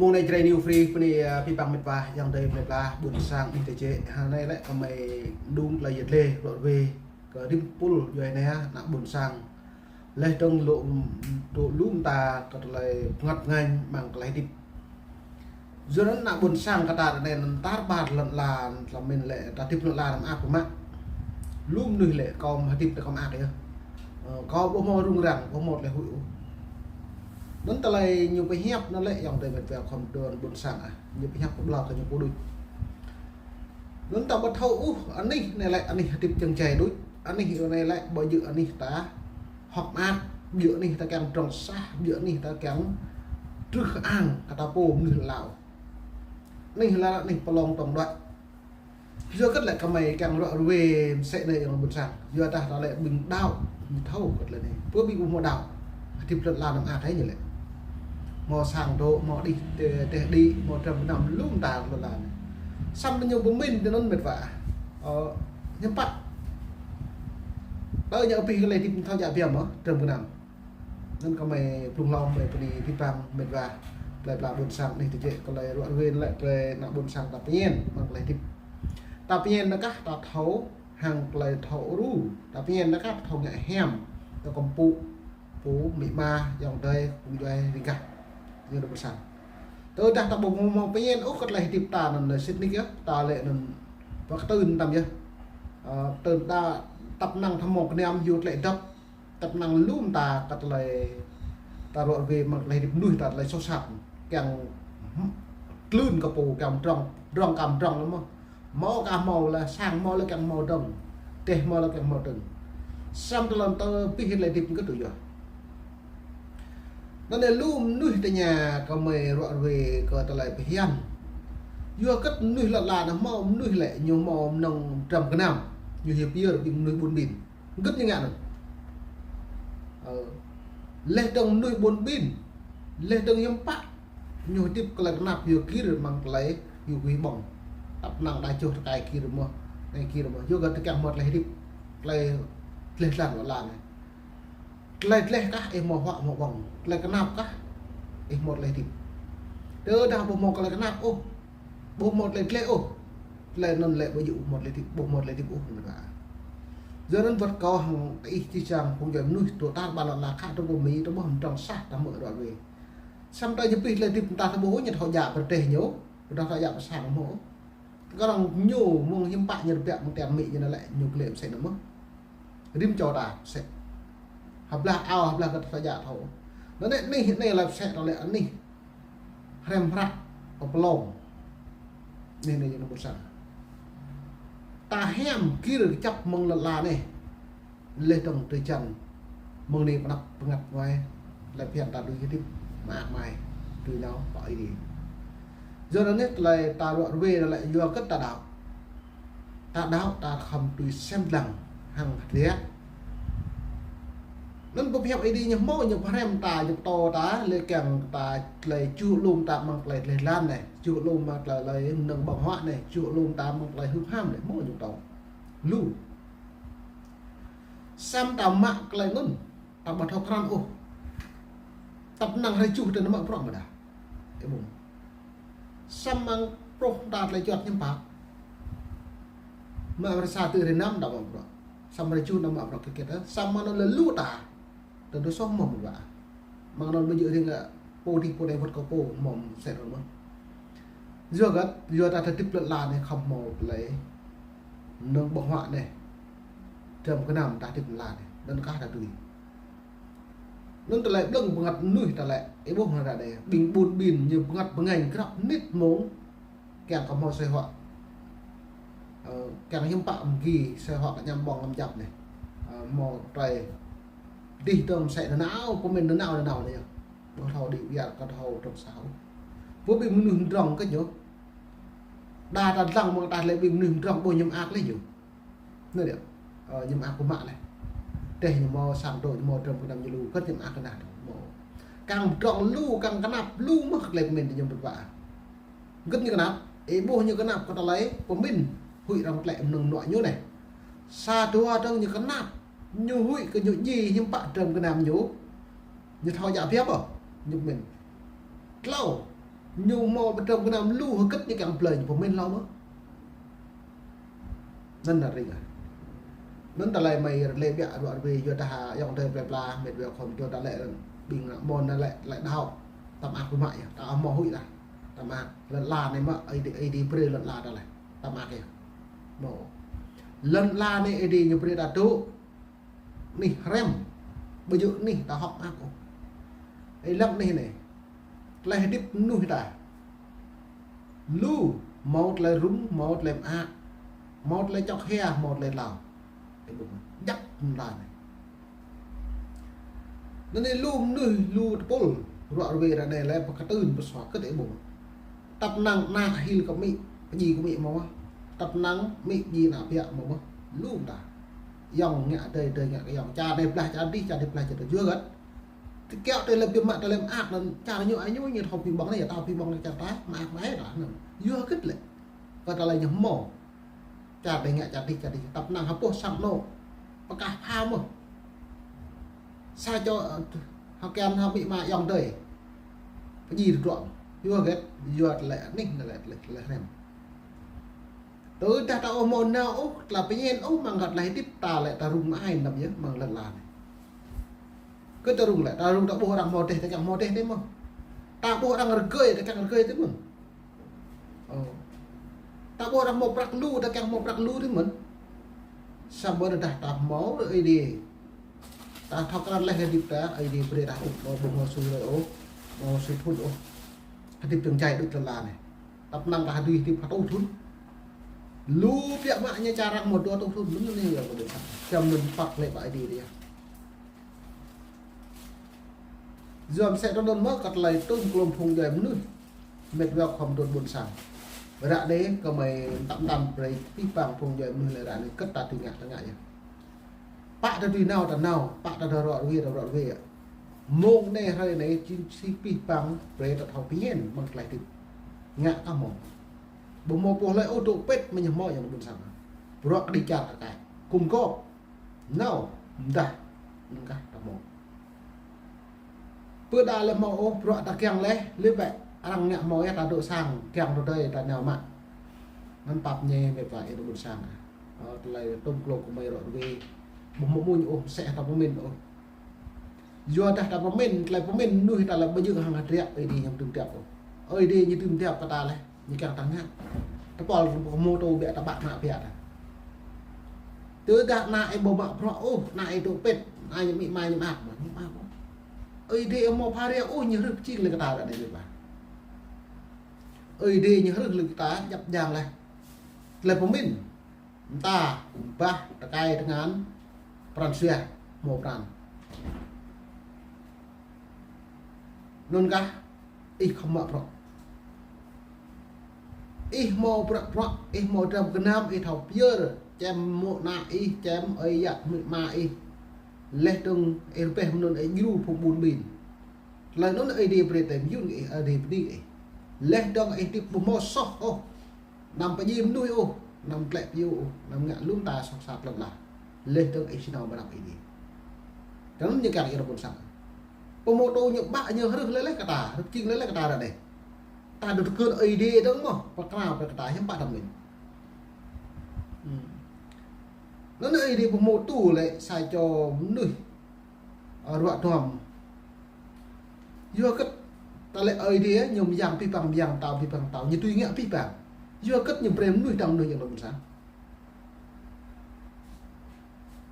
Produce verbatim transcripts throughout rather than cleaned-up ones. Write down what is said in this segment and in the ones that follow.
Mông anai Jrai New Free, bơni, ơ, abih bang met wa, ayŏng adơi met wa, ƀuôn sang anih tơjĕ. Hăng anai lĕ gơmơi đŭng tơlơi yet lĕ, rŏ rơwe, kơ rĭm pul djuai ania, ană ƀuôn sang. Laih dơ̆ng lu, tŭ lu mơta kơ tơlơi bơngăt bơngañ amăng tơlơi hơdip. Yua anŭn ană ƀuôn sang kơ ta anai anŭn tar ƀar lŏn ala, tơlơi mĭn lĕ ta hơdip lŏn ala anăm ak pơmă. Lu mơnuih lĕ kâo hơdip ta kâo mă ak yơh. Ơ, kâo ƀu hmâo rŭng răng, ƀu hmâo tơlơi huĭ ôh. Anŭn tơlơi ñu pơhiăp anŭn lĕ ayŏng adơi met wa khŏm dŏ ƀuôn sang ah. Ñu pơhiăp kơ ƀlŏr kơ ñu pô đôč. Anŭn ta ƀu thâo ôh, anih anai lĕ anih hơdip jơ̆ng jai đôč. Anih anai lĕ ƀu djơ̆ anih ta hŏk mơak, ƀu djơ̆ anih ta kiăng pơdrŏng sah, ƀu djơ̆ anih ta kiăng truh ang kơ ta pô mơnuih hlâo. Anih lĕ anih pơlông tŏng đuaĭ. Yua hơget lĕ gơmơi kiăng rŏ rơwe mơsĕ anai ayŏng ƀuôn sang. Yua dah ta lĕ ƀing đaŏ, ñu thâo hơget lĕ anai. Pơ ƀing ƀu hmâo đaŏ, hơdip lŏn ala anăm ak hă ñu lĕ. Hmâo sang dŏ, hmâo đih teh, teh đĭ, hmâo dram gơnam lu mơta lŏn ala anai. Samơ̆ ñu pơmĭn tui anŭn met wa. Ơ, hiư̆m pă. Tơl ñu abih tơlơi hơdip thâo djă biă mơ̆, dram gơnam. Anŭn gơmơi blung hlâo gơmơi bơni abih bang met wa, plơi pla ƀuôn sang anih tơjĕ, tơlơi rŏ rơwe lĕ tơlơi ană ƀuôn sang ta pơñen, amăng tơlơi hơdip. Ta pơñen anŭn kah ta thâo, hăng tơlơi thâo ru, ta pơñen anŭn kah ta thâo ngă hiam, ta kơmpŭ, pô, amĭ ama, ayŏng adơi, phung djuai ring gah, ñu dŏ ƀuôn sang. Tơdah ta ƀu hmâo pơñen ôh kơ tơlơi hơdip ta anŭn lĕ sĭt nik yơh, ta lĕ anŭn, pơkơtưn tam yơh. Ơ, tơdah tăp năng ta hmâo gơnam yua tơlơi dŏp, tăp năng lu mơta kơ tơlơi ta rŏ rơwe amăng tơlơi hơdip mơnuih ta tơlơi soh sat. Kiăng, hm, tlưn kơ pô, kiăng pơdrŏng, pơdrŏng kơ pơdrŏng lĕ mơ̆. Hmâo kah hmâo lĕ, sang hmâo lĕ kiăng hmâo dơ̆ng. Teh hmâo lĕ kiăng hmâo dơ̆ng. Samơ̆ tơlơi ta abih tơlơi hơdip kơ tui yơh. Anŭn anai lu mơnuih tơña gơmơi rŏ rơwe kơ tơlơi pơhiăp. Yua hơget mơnuih lŏn ala anai hmâo mơnuih lĕ ñu hmâo mơnơ̆ng dram gơnam. Ñu hiăp yơr ƀing mơnuih ƀun ƀin. Hơget ñu ngă anŭn. Ơ. Laih dơ̆ng mơnuih ƀun ƀin. Laih dơ̆ng hiư̆m pă. Ñu hơdip tơlơi kơnap yua gir amăng tơlơi yua gui ƀơ̆ng. Tăp năng đa čoh tơkai gir mơ̆. Anai gir mơ̆. Yua hơget ta kiăng hmâo tơlơi hơdip. Tơlơi dleh dlan lŏn ala anai. Tơlơi dleh kah ih hmâo huă hmâo ƀơ̆ng. Tơlơi kơnap kah ih hmâo tơlơi hơdip. Tơdah ƀu hmâo tơlơi kơnap ôh. Ƀu hmâo tơlơi dleh ôh. Tơlơi anŭn lĕ ƀu djơ̆ ƀu hmâo tơlơi hơdip, ƀu hmâo tơlơi hơdip ôh, met wa. Yua anŭn wơ̆t kâo hăng ih čih čang phung djuai mơnuih tŭ tar ƀar lŏn ala khă tơƀuh mĭ, tơƀuh mơdrŏng sah ta hmư̆ rŏ rơwe. Samơ̆ tơdah ñu abih tơlơi hơdip ta tơƀuh ôh, ñu thâo djă pơrơdêh ñu, tơdah thâo djă pơ sang hmâo. Kơ arăng ñu mơ̆ng hiư̆m pă ñu rơbêh mơ̆ng tian amĭ ñu anŭn lĕ ñu glĕ mơsĕ anŭn mơ̆. Rĭm čô ta mơsĕ. Hơblah ao, hơblah hơget ta thâo djă thâo. Anŭn anai anih, anai lĕ mơsĕ ta lĕ anih hrăm hră pơplông. Anai, anai ayŏng ƀuôn sang. Ta hiam gir kơjăp mơ̆ng lŏn ala anai. Laih dơ̆ng tơčan mơ̆ng anai pơnăp bơngăt bơngai. Lĕ phiăn ta dưi hơdip mơak mơai. Dưi nao pơ Ơi Adai. Yua anŭn anai tơlơi ta rŏ rơwe lĕ yua hơget ta đaŏ. Ta đaŏ ta khŏm tui sem lăng hăng hơdră. Anŭn pơhiăp Ơi Adai ñu hmâo ñu pơhrăm ta, ñu pơtô ta, lĕ kiăng ta tơlơi čuh lŏm ta amăng tơlơi dleh dlan anai, čuh lŏm ta amăng tơlơi mơnơ̆ng ƀơ̆ng huă anai, čuh lŏm ta amăng tơlơi hưp ham anai, hmâo ñu pơtô. Lu. Samơ̆ ta mă tơlơi anŭn, ta ƀu thâo krăn ôh. Tăp năng hrơi čuh ta anŭn mă bruă mơ̆ dah. Ih ƀuh. Samơ̆ amăng pruh ta tơlơi juăt hiư̆m pă. Mă hrơi sa tơ hrơi năm ta mă bruă. Samơ̆ hrơi čuh ta mă bruă kĕt kĕt, ơ. Samơ̆ anŭn lĕ lu ta. Tơdah soh hmâo mơ̆ wa. Amăng anŭn ƀu djơ̆ ring, ơ, pô dih pô đai wơ̆t kơ pô hmâo mơsĕ anŭn mơ̆. Yua hơget, yua ta hơdip lŏn ala anai khŏm hmâo tơlơi mơnơ̆ng ƀơ̆ng huă anai. Dram gơnam ta hơdip lŏn ala anai. Anŭn kah ta dưi. Anŭn tơlơi blơ̆ng bơngăt mơnuih ta lĕ, ih ƀuh anŭn ră anai, ƀing ƀun ƀin ñu bơngăt bơngañ grăp mơnit mông, kiăng kơ hmâo sơi huă. Ơ, kiăng hiư̆m pă mơ̆ng gih sơi huă kơ añăm ƀơ̆ng añăm djăp anai. Ơ, hmâo tơlơi dih tơm sĕ nanao, pơmĭn nanao nanao anai yơh. Ƀu thâo đĭ wiar kơ thâo tơ̆ng sah ôh. Pơ ƀing mơnuih mơdrŏng kơ ñu. Đa ta dlăng mơ̆ng ta lĕ ƀing mơnuih mơdrŏng ƀu ñu mơak lĕ ñu. Anai yơh. Ơ, ñu mơak pơmă lĕ. Teh ñu hmâo sang dŏ, ñu hmâo dram gơnam ñu lu, hơget ñu mơak kơnap hmâo. Kiăng pơdrŏng lu, kiăng kơnap lu mơ̆ tơlơi pơmĭn ñu pơtơpă. Hơget ñu kơnap, ih ƀuh ñu kơnap kơ tơlơi pơmĭn. Huĭ arăng tlĕ mơnơ̆ng mơnuă ñu anai. Sa dua dơ̆ng ñu kơnap. Ñu huĭ kơ ñu djai hiư̆m pă dram gơnam ñu. Ñu thâo djă biă ƀơ̆, ñu pơmĭn. Tlâo. Ñu hmâo pơdrăm gơnam lu hơgĕt ñu kiăng blơi ñu pơmĭn hlâo mơ̆. Anŭn ta ring ah. Anŭn tơlơi mơi lĕ biă ruă rơwe yua dah ayŏng adơi plơi pla mĕt wa khŏm tui ta lĕ ƀing mơ̆n anŭn lĕ, lĕ đaŏ. Tăm ak pơmă yơh, ta hmâo huĭ dah. Tăm ak, lŏn ala anai mơ̆, Ơi Adai, Ơi Adai brơi lŏn ala ta lĕ. Tăm ak yơh. Hmâo. Lŏn ala anai Ơi Adai ñu brơi ta dŏ. Anih hrăm. Ƀu djơ̆ anih ta hŏk mơak ôh. Ih lăng anih anai. Tơlơi hơdip mơnuih ta. Lu, hmâo tơlơi rŭng, hmâo tơlơi mơak. Hmâo tơlơi čŏk hia, hmâo tơlơi tlao. Ih ƀuh, djăp mơta anai. Anŭn anai lu mơnuih, lu tơpul, ruă rơwe ră anai lĕ pơkơtưn pơsua hơgĕt ih ƀuh. Tăp năng ană hil kơ amĭ, pơdjai kơ amĭ hmâo mơ̆. Tăp năng amĭ pơdjai ană biă hmâo mơ̆. Lu mơta. Ayŏng ngă adơi, adơi ngă kơ ayŏng. Čar anai blah čar adih, čar adih blah čar adih. Yua hơgĕt. Tơkiaŏ tơlơi biă mă, tơlơi mơak anŭn čar ñu, ai ñu, ñu thâo pơƀơ̆ng anai yơh, thâo pơƀơ̆ng čar ta, mơak mơai ta anŭn. Yua hơgĕt lĕ. Kơ tơlơi ñu hmâo. Čar adih ngă čar adih, čar adih. Tăp năng hơpŏh sang anŏ. Pơkah pha mơ̆. Sa čô, ơ, hơkiăng hă amĭ ama ayŏng adơi. Pơdjai tơdruă. Yua hơgĕt, yua tơlơi anih, tơlơi, tơlơi, tơlơi hrăm. Tơdah ta ƀu hmâo nao ôh, tơlơi pơñen ôh, mơ̆ng gah tơlơi hơdip ta lĕ ta rŭng mơai anăm yơh, mơ̆ng lŏn ala anai. Kơ ta rŭng lĕ, ta rŭng ta ƀuh arăng hmâo rơdêh, ta kiăng hmâo rơdêh dih mơ̆n. Ta ƀuh arăng rơgơi, ta kiăng rơgơi dih mơ̆n. Ơ. Ta ƀuh arăng hmâo prăk lu, ta kiăng hmâo prăk lu dih mơ̆n. Samơ̆ tơdah ta hmâo Ơi Adai. Ta thâo krăn laih hơdip ta, Ơi Adai brơi ta hơdip, ƀu hmâo sui rơi ôh, ƀu hmâo sui thŭn ôh. Hơdip dơ̆ng jai đôč lŏn ala anai. Tăp năng ta hơdui hơdip pha tŭ thŭn. Lu biă mă ñu čar arăng hmâo dua tŭ thŭn, mơ̆n anai yơh kơ đôč. Čăm anŭn păk lĕ ƀă Ơi Adai yơh. Yua mơsĕ tơdơi anŭn mơ̆ kơ tơlơi tŭm klôm phung djuai mơnuih. Mĕt wa khŏm tŭ ƀôn sang. Ră anai kơmơi tăm tăm brơi pih pang phung djuai mơnuih lĕ ră anai hơgĕt ta tui ngă ta ngă yơh. Pă ta tui nao ta nao, pă ta tơruă rơwe ta ruă rơwe yơh. Mông anai hrơi anai jing si pih pang brơi ta thâo pơñen mơ̆ng tơlơi hơdip. Ngă kơ hmâo. Ƀu hmâo pô hlơi ôh dŏ pĭt mơ̆ ñu hmâo ayŏng adơi ƀôn sang. Bruă kơđi čar kơ kai. Gum gôp. Nao, mơdah, mơngkah ta hmâo. Pơ đa lĕ hmâo ôh, bruă ta kiăng laih, lĕ bĕ, arăng ngă hmâo yơh ta dŏ sang, kiăng tơdơi ta nao mă. Anŭn pap ñe mĕt wa ih ƀôn sang. Ơ, tơlơi tŭm klôm kơmơi ruă rơwe. Ƀu hmâo mơ̆n ôh, mơsĕ ta pơmĭn ôh. Yua dah ta pơmĭn, tơlơi pơmĭn mơnuih ta lĕ ƀu djơ̆ hăng hơdră Ơi Adai ñu tŭm tiăp ôh. Ơi Adai ñu tŭm tiăp kơ ta lĕ. Ñu kiăng ta ngă. Tơpul rơmô tơ biă ta ƀă ană biă ta. Tơdah ană ih ƀu mă bruă ôh, ană ih dŏ pĭt, ană ih amĭ ama ñu mơak mơ̆, ñu mơak ôh. Ơi Adai ƀu hmâo phara ôh, ñu hrih pơjing lĕ kơ ta ră anai biă ƀă. Ơi Adai ñu hrih lĕ kơ ta, djăp djang laih. Tơlơi pơmĭn, mơta, ƀah, tơkai, tơngan, pran jua, hmâo pran. Anŭn kah, ih khŏm mă bruă. Ih hmâo bruă bruă, ih hmâo dram gơnam, ih thâo pơyơr, čem mơ̆ ană ih, čem ơi yă mĭ ama ih. Laih dơ̆ng ih rơbeh mơnŭn ih djru phung ƀun ƀin. Tơlơi anŭn Ơi Adai brơi tơlơi mơyŭn kơ ih, Ơi Adai pơđĭ ih. Laih dơ̆ng ih hơdip ƀu hmâo soh ôh. Anăm pơdjai mơnuih ôh, anăm tlĕ pioh ôh, anăm ngă lŏm ta soh sat lŏn ala. Laih dơ̆ng ih či nao ƀơi anăp Ơi Adai. Tơl anŭn ñu kiăng yơh ƀôn sang. Pơhmutu ñu ƀă ñu hrih lĕ lĕ kơ ta, hrih pơjing lĕ lĕ kơ ta ră anai. Ta dŏ tơkơ̆n Ơi Adai dơ̆ng mơ̆, pơkra pơ kơ ta hiư̆m pă tăm mĭn. Hmm. Anŭn Ơi Adai pơhmutu lĕ sa čô mơnuih, ơ, ruă duăm. Yua hơgĕt ta lĕ Ơi Adai ñu mơyang pih pang, mơyang pơtao, pih pang pơtao, ñu tui ngă pih pang. Yua hơgĕt ñu brơi mơnuih dang mơnuih ñu lŏm sang.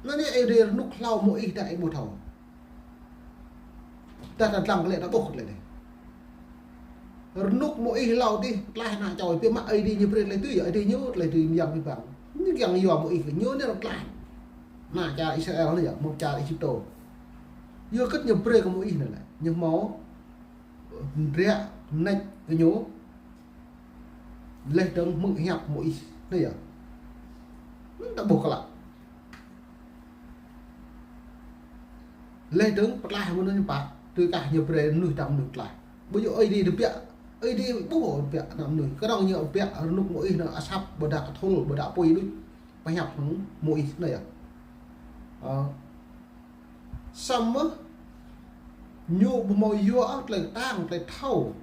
Anŭn anai Ơi Adai rơnŭk hlâo Môis dah ih ƀu thâo. Dah ta dlăng kơ lĕ ta ƀuh kơ lĕ anai. Rơnŭk Môis hlâo dih, tlaih ană čô, biă mă Ơi Adai ñu brơi tơlơi tui, Ơi Adai ñu tơlơi tui mơyang pih pang. Ñu kiăng yua Môis kơ ñu anai rơ̆k tlaih. Ană čar Israel anai yơh, mơ̆ng čar Êjiptô. Yua hơgĕt ñu brơi kơ Môis anai lĕ. Ñu hmâo, ơ, hơdră, mơneč kơ ñu. Laih dơ̆ng hmư̆ hiăp Môis anai yơh. Anŭn ta ƀuh kơ lă. Laih dơ̆ng pơtlaih mơnuih pă, tui kah ñu brơi mơnuih dang mơnuih tlaih. Ƀu djơ̆ Ơi Adai tơbiă, Ơi Adai ƀuh tơbiă ană mơnuih. Kơnơ̆ng ñu tơbiă rơnŭk Môis anŭn asăp ƀôdah kơthul, ƀôdah apui đôč, pơhiăp hăng Môis anai yơh. Ơ. Samơ̆ ñu ƀu hmâo yua ôh tơlơi kơtang, tơlơi thâo,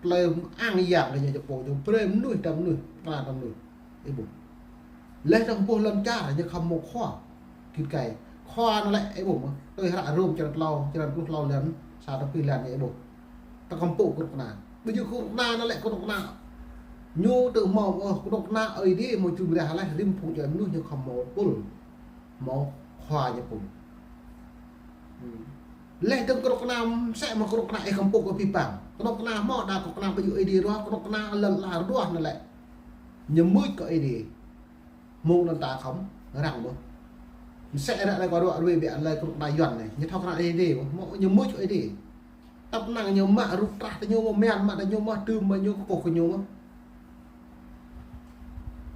Tơlơi ang yang lĕ ñu čơpô, ñu brơi mơnuih, tơdah mơnuih, tơnah tơdah mơnuih. Ih ƀuh. Laih dơ̆ng ƀuh lŏn čar, ñu khŏm hmâo khua. Git gai. Khua anŭn lĕ, ih ƀuh mơ̆. Tui hră Rôm črăn klâo, črăn pluh klâo lăn, sa truh pĭ lăn ñu ih ƀuh. Tơkăm pô kơnuk kơna. Ƀu djơ̆ kơnuk kơna anŭn lĕ kơnuk kơna. Ñu tơ hmâo, ơ, kơnuk kơna Ơi Adai hmâo Jum Rah laih, rĭm phung djuai mơnuih ñu khŏm hmâo pul. Hmâo khua ñu pul. Hmm. Laih dơ̆ng kơnuk kơna mơsĕ mơ̆ kơnuk kơna ih khŏm pô kơ pĭ păng. Kơnuk kơna hmâo đa kơnuk kơna ƀu djơ̆ Ơi Adai ruah, kơnuk kơna lŏn ala ruah anŭn lĕ. Ñu mưč kơ Ơi Adai. Mơ̆ng anŭn ta khŏm răng mơ̆. Mơsĕ ră anai kâo ruă ruai biă lĕ kơnuk kơna Yuan anai. Ñu thâo kơnuk kơna Ơi Adai mơ̆. Mơ̆ ñu mưč kơ Ơi Adai. Tăp năng ñu mă rup trah tơ ñu mơ̆, mơ̆n mă tơ ñu mơ̆, tơm mă ñu kơkuh kơ ñu mơ̆.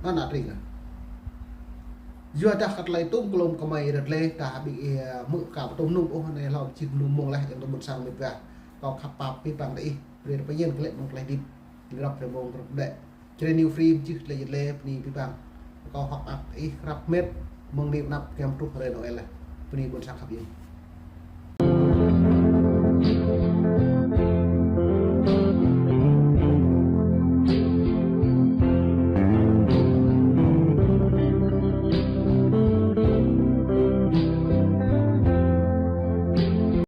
Anŭn anai tring ah. Yua dah kơ tơlơi tŭm klôm kơmơi rơt lĕ, ta ƀing ih, ơ, hmư̆ kâo pơtô mơnŭm ôh anai hlâo čih mơnŭm mơ̆ng laih ayŏng adơi ƀôn sang mĕt wa. Kâo khăp pap pĭ păng tơ ih, brơi pơñen kơ lĕ mơ̆ng tơlơi hơdip. Lĕ rap brơi mơ̆ng rap lĕ. Črăn New Free čih tơlơi jĕt lĕ bơni pĭ păng. Kâo khăp pap ih rap mĕt mơ̆ng anai pơnăp kiăng truh hrơi Noel laih. Bơni ƀôn sang khăp yơh.